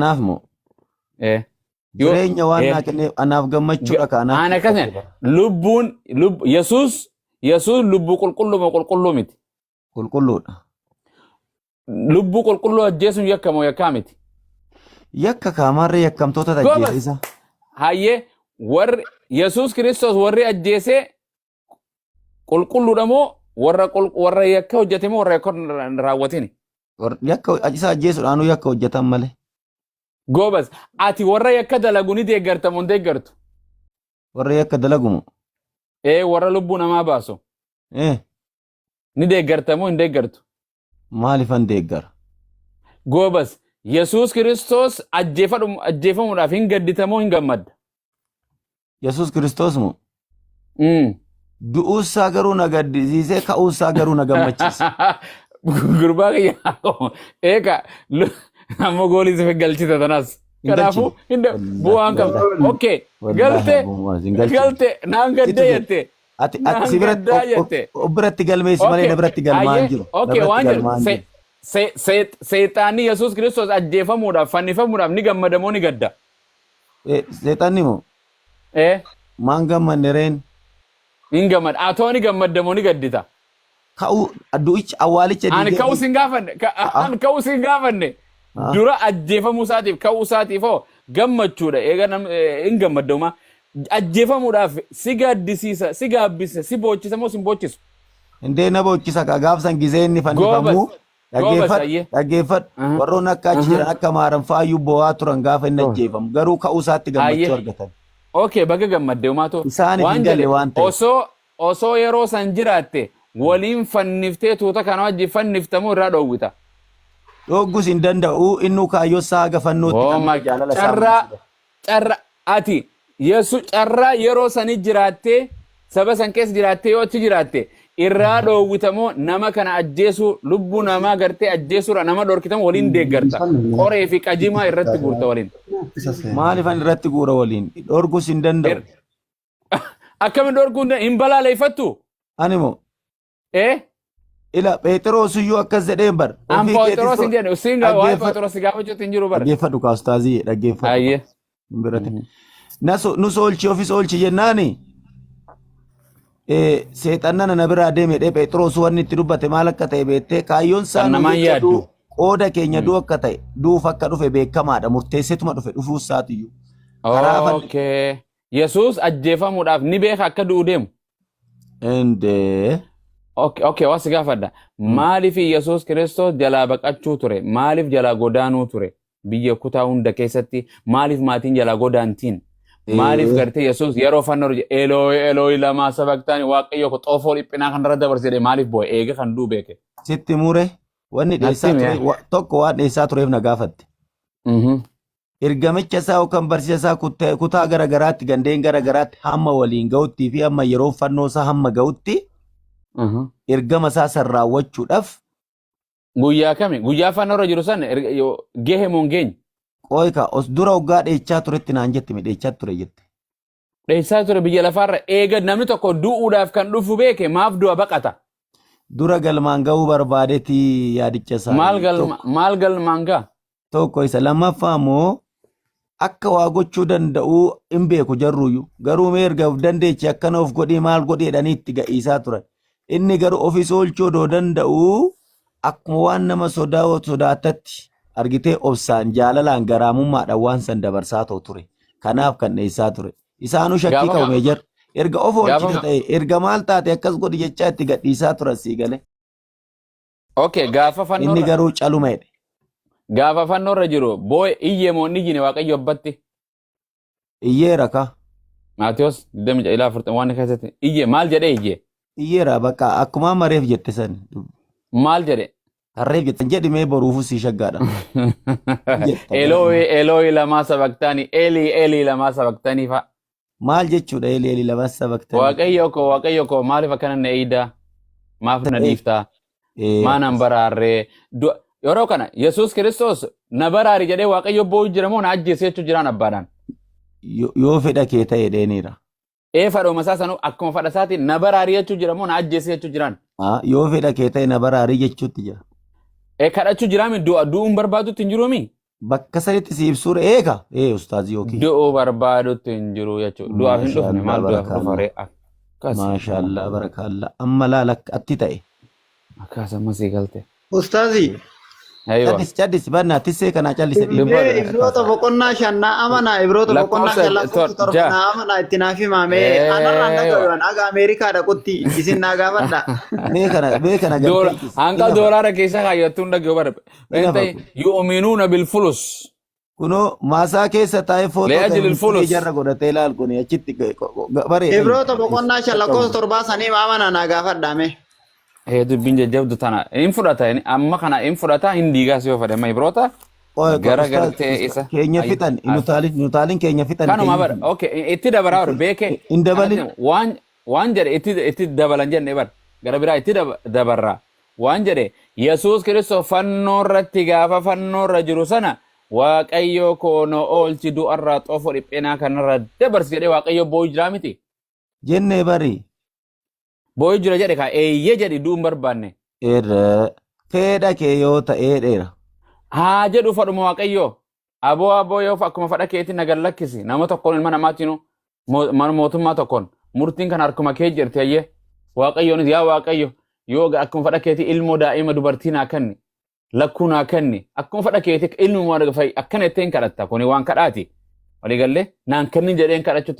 Anaaf moo Yoo jireenya waan naa kenneef anaaf gammachuudha ka anaaf Aan akkas dhiphate bara. lubbuun lub Yesuus lubbuu qulqulluu moo qulqulluu miti? Qulqulluudha. Lubbuu qulqulluu ajjeesuun yakka moo yakkaa miti? Yakka kaamaarree yakkamtoota Goobas. ajjeese isa. Hayyee, warri Yesuus Kiristoos warri ajjeesee qulqulluudha moo warra warra yakka hojjete moo warra yakka hin raawwatini? Yakka isa ajjeesuudhaanuu yakka hojjetan malee. Goobas, ati warra yakka dalagu ni deeggarta moo hin deeggartu? Warra yakka dalagu moo? Ee, warra lubbuu namaa baasu. Ni deeggarta moo hin deeggartu? Maaliifan deeggara? Goobas, Yesuus Kiristoos ajjeefamuudhaaf hin gaddita moo hin gammadda? Yesuus Kiristoos moo? Du'uusaa garuu na gaddisiisee ka'uusaa garuu na gammachiise. Gurbaa kiyya eeka amma goolii si galchite tanas. Hin Kanaafuu galchine. hin bu'aan qabu. Wallaahi, Okay, wallaahi galte abbummaa hin galchine. galte naan Situ gaddee jedhe. jette. Ati Naan si biratti gaddaa jette. of biratti galmeessi malee na biratti galmaa hin jiru. Na Okay, biratti waan jedhu galmaa hin jiru. Seexaanni Yesuus Kiristoos ajjeefamuudhaaf fannifamuudhaaf ni gammada moo ni gadda? Seexanni moo maan gammanne reen? Hin gammada. Atoo ni gammadda moo ni gaddita? Ka'uu du'icha awwaalicha Ani diigee ka'uu sin gaafanne. Ani ka'uu sin gaafanne. Dura ajjeefamuu isaatiif ka'uu isaatiif hoo gammachuudha. Eega hin gammadda. Ajjeefamuudhaaf si gaddisiisa, si gaabbisa, si boochisa moo si hin boochisu? Indee na boochisa kaa gaafsan gizee inni Goobas. fannifamuu Goobas dhaggeeffadhu ayyee. dhaggeeffadhu warroon akka achi jiran akka maaran faayyuu boo'aa turan gaafa inni ajjeefamu garuu ka'uu isaatti gammachuu argatan. Okay, baga gammadde umaatoo. Isaaniif Waan hin galle jedhe waan ta'eef. osoo yeroo san jiraatte waliin fanniftee tuuta kana wajjin fanniftamoo irraa dhoowwita? Dhooggus hin danda'u innuu kaayyoo isaa haga fannootti Oh kan my jaalala isaa carraa mul'isudha. Carra ati yesu carraa yeroo sani jiraattee saba san keessa jiraattee yoo achi jiraatte irraa dhoowwitamoo nama kana ajjeesuu lubbuu namaa gartee ajjeesuudha nama dhorkitamoo waliin deeggarta qoree fi qajimaa irratti guurta waliin. Maaliifan irratti guura waliin dhorgus hin danda'u. Akkamiin dhorkuu hin balaaleeffattu? Ani moo Eh? Ila Pheexiroos iyyuu akkas jedheen bar. An Ofii Pheexiroos keetis hin jedhu. Siin waa'ee dhaggeeffadhu. Pheexiroos si gaafachuutti hin jiru bar. Dhaggeeffadhu kaa ustaazii dhaggeeffadhu. Ayyee. Hin birate. Nus oolchi ofis oolchi jennaani seexanna na biraa deeme dhee Pheexiroos wanni itti dubbate maal akka ta'e beektee kaayyoon isaa Kan nu namaan jecha yaaddu. qooda keenya du'u akka ta'e du'uuf akka dhufe beekamaadha murteessetuma dhufe dhufuu isaatiyyuu. Karaa fanni. Okay. Yesuus ajjeefamuudhaaf ni beeka akka du'u deemu. Indee. Okay, waan si gaafadha. Maaliif Yesuus Kiristoos jalaa baqachuu ture? Maaliif jalaa godaanuu ture? Biyya kutaa hunda keessatti maaliif maatiin jalaa godaantiin? Maaliif gartee Yesuus yeroo fannoo irra Elooyi Elooyi lamaa sabaqtaani Waaqayyo ko xoofoo dhiphinaa kanarra dabarse jedhee maaliif boo'e? Eega kan du'u beeke. Sitti mure wanni Natti dheessaa himi ture yaa. tokko waan dheessaa tureef na gaafatte. Ergamicha isaa yookaan barsiisa isaa kutaa gara garaatti gandeen gara garaatti hamma waliin ga'uttii fi hamma yeroo fannoo isaa hamma ga'utti ergama isaa san raawwachuudhaaf. Guyyaa kami? Guyyaa fannoo irra jiru san gahe moo hin geenye? Qooyi kaa os dura hoggaa dheechaa turetti naan jette mi dheechaa ture jette. Dheessaa ture biyya lafaarra eega namni tokko du'uudhaaf kan dhufu beeke maaf du'a baqata? Dura galmaan ga'uu barbaadeeti yaadicha isaa. Maal galma maal galmaan ga'a? Tokko isa lammaffaa immoo akka waa gochuu danda'uu hin beeku jarruuyyu. Garuu mee erga of dandeeche akkana of godhii maal godhii jedhanii itti ga'iisaa turan. Inni garuu ofis oolchuu odoo danda'uu akkuma waan nama sodaa sodaatatti argitee obsaan jaalalaan garaamummaadhaan waan san dabarsaa ta'u ture. Kanaaf kan dheessaa ture. Isaanuu shakkii qabu meejar. Erga of oolchite ta'e erga maal taate akkas godhi jechaa itti gadhiisaa turan sii galee. Okay, gaafa fannoo Inni garuu caluma jedhe. Gaafa fannoo irra jiru boo'e iyyee moo inni iyyine Waaqayyo abbatti? Iyyeera ka. Maatiyos 26 ilaa 40 waan keessatti iyye maal jedhee iyye? Iyyeera bakka akkuma amma reef jette san. Maal jedhe? Kan reef jette jedhi mee boruufu sii shaggaadha. Jetta. Elooyi Elooyi lamaa sabaqtaanii Elii Elii lamaa sabaqtanii fa'a. Maal jechuudha Eli Eli lamaa sabaqtanii? Waaqayyo koo Waaqayyo koo maaliif akkana na eeydaa? Maaf na dhiiftaa? Maa nan baraarree? Yeroo kana Yesuus Kiristoos na baraari jedhee Waaqayyo boo'u jira moo na ajjeesi jechuu jiraan abbaadhaan? Yoo fedha kee ta'e dheeniira. Ee fadhuma isaa sanuu akkuma fadha isaatiin na baraari jechuu jira moo na ajjeesi jechuu jiraan? Yoo fedha kee ta'e na baraarii jechuutti jira. Ee kadhachuu jiraami du'a du'uun barbaadutti hin jiruumi? Bakka sanitti si ibsuudha eega. Ee ustaazii yookiin. Du'uu barbaadutti hin jiru jechuudha. Du'aaf hin dhufne Maashaallah maal du'aaf dhufa barakaallah. ree akkas. Maashaallah barakaallah. Amma laala akka atti ta'e. Akkas amma sii galte. Ustaazi, Aywa. Caddis caddis bannaa tissee kanaa callise dhiibe. Dubbadhu. mee Ibroota boqonnaa 5 naa amanaa, Ibroota boqonnaa Lakkoofsa 5 lakkoofsa 7 6. naa amanaa itti naaf himaa mee anarraan Eewa. dhagahuudhaan haga Ameerikaa dhaqutti isin naa gaafadha. Mee kana mee kana Doora gartee hanqa hin hafa doolaara keessa kaayyattuun dhagee bara. hin hafa kun. Yu'minuuna bilfulus. Kunoo maasaa keessa taa'ee footoo ta'e Li'ajli ministirii fulus. jarra godhatee laal kuni achitti bareeda. Ibroota boqonnaa 5 lakkoofsa 7 sanii amanaa naa gaafadha mee. Ee dubbiin jajjabdu tana hin fudhata inni amma kana hin fudhata hin diigaas yoo fedhe amma Ibroota Qoy qoy gara ustaaz gartee isa keenya ayyo fixan nutaalin nutaalin keenya fixan kanuma keenya bara fixan. okay itti dabaraa bar beeke Hin dabalin. kanatti waan waan jedhe itti itti dabalan jenne bar gara biraa itti dabarraa waan jedhe Yesuus Kiristoos fannoo irratti gaafa fannoo irra jiru sana Waaqayyo koo na oolchi du'arraa xoofoo dhiphinaa kanarraa dabarsi jedhee Waaqayyo boo'u jiraa miti. Jennee bari. Boo'u jira jedhe kaa eeyyee jedhi du'uu hin barbaanne. Irra fedha kee yoo ta'ee dheera. Haa jedhu fadhuma Waaqayyoo. Aboo aboo yoo akkuma fadha keetiin na gad lakkisi. Nama tokkoon ilma namaatiinuu mana mootummaa tokkoon murtiin kan harkuma kee jirti hayyee. Waaqayyoonis yaa Waaqayyo yoo akkuma fadha keetii ilmoo daa'ima dubartii naa kenni. Lakkuu naa kenni. Akkuma fadha keetii ilmi akkana jetteen kadhatta. Kuni waan kadhaati. Waliigallee naan kennin jedheen kadhachuutti.